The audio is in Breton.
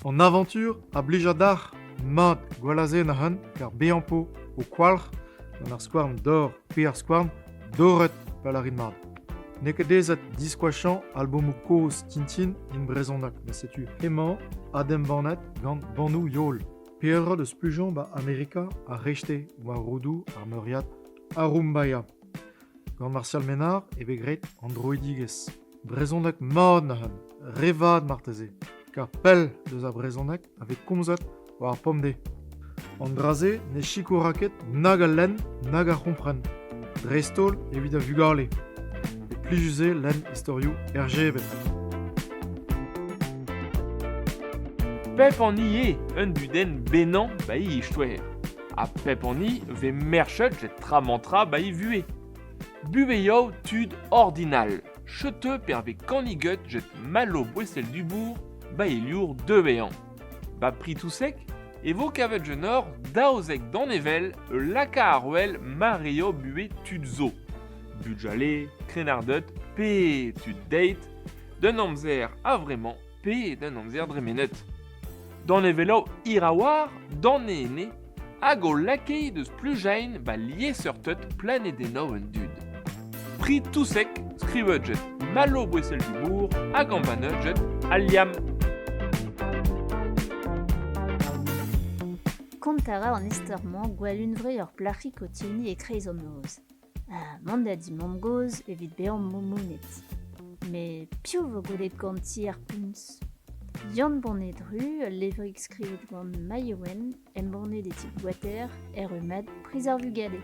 An avantur a blija dac'h mat gwall aze neuze kar bezañ po ho kwalc'h gant ar skouarn dor pe ar skouarn dorret pa lârit mat. N'eo ket aezet diskoachañ albomoù kozh Tintin in brezhoneg met setu hemañ adembannet gant bannoù Yol. Peadra da splujañ 'ba Amerika ar Rechte war roudoù ar meuriad Arumbaya. Gant Martial Ménard e vez graet an droidigezh. Brezhoneg mat neuze, re vat marteze, kar pell deus ar brezhoneg a vez komzet war ar pemdez. An dra-se ne sikoura ket nag al lenn nag ar c'hompren, dreist-holl evit ar vugale. E plijus eo lenn istorioù RGB. Pep hini eo un dudenn bennañ 'ba he istoer ha pep hini 'vez merchet get tra-mañ-tra 'ba e vuhez. Buheioù tud ordinal, cheuteux pervez kanniget get Malo Boissel-Dubourg 'ba e liour deueañ. 'Ba Pritouseg e vo kavet genoc'h 12 danevell ul laka àr-wel mareoù buhez tud zo. Bugale, krennarded pe tud deit, d'un amzer a-vremañ pe d'un amzer dremenet. Danevelloù hir a-walc'h, danene, hag o lakait eus Plujain 'ba liesseurted planedennoù an dud. Pri Touseg, skrivet get Malo Boissel-Dubourg hag embannet get Al Liamm. Kontañ a ra an istor-mañ gwall-hunvre ur plac'hig o tihuniñ e-kreiz an noz. Ha mont da di mamm-gozh evit bezañ moumounet. Met piv 'vo gwelet ganti er puñs? Yann Bonedru, ul levrig skrivet gant Maïwenn, embannet e ti Gwater, er rummad Priz ar vugale.